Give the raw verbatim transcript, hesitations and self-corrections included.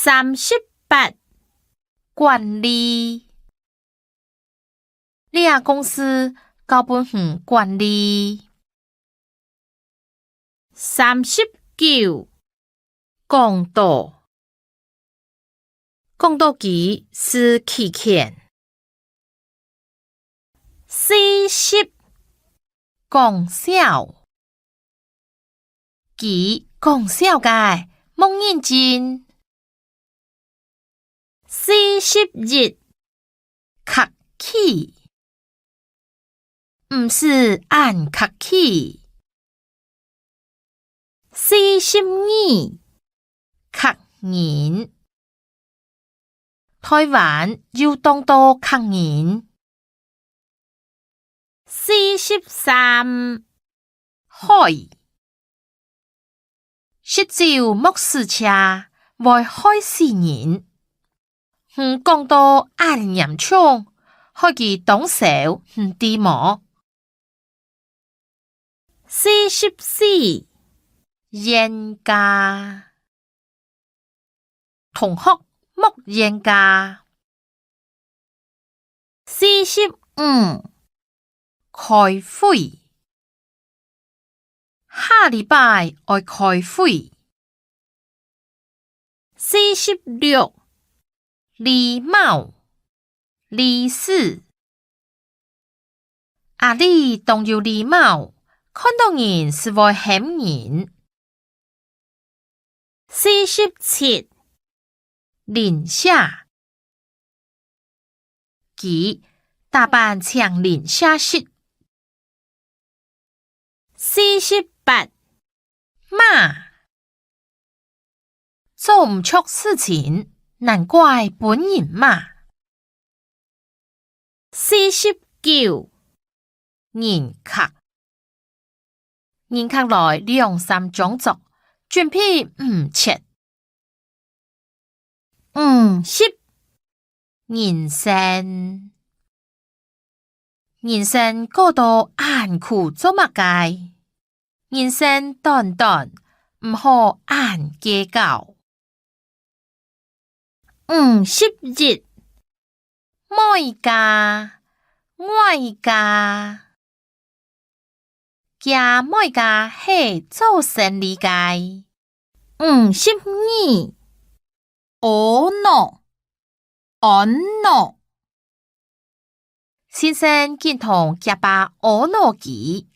三十八，管理。這公司交分你管理。三十九，講到。講到佢係棄權。四十，講笑。佢講笑个，無認真。四十一，客氣。毋使恁客氣。四十二，客人。臺灣有當多客人。四十三，害。食酒莫駛車，會害死人。你講到恁嚴重，害佢當愁，你知無？四十四，冤家。同學莫冤家。四十五，開會。下禮拜愛開會。四十六，禮貌。禮數。阿里當有禮貌，看到人係會喊人。四十七，鄰舍。佢逐擺請鄰舍食。四十八，罵。 做毋著事情，難怪分人罵。四十九，人客。人客來兩三張桌，準備毋切。五十，人生。 人生過到恁苦做麼个？人生短短，毋好恁計較。五十一，買家，買家。厥買家係做生理个。五十二，阿腦， 阿腦。先生緊同厥爸阿腦佢，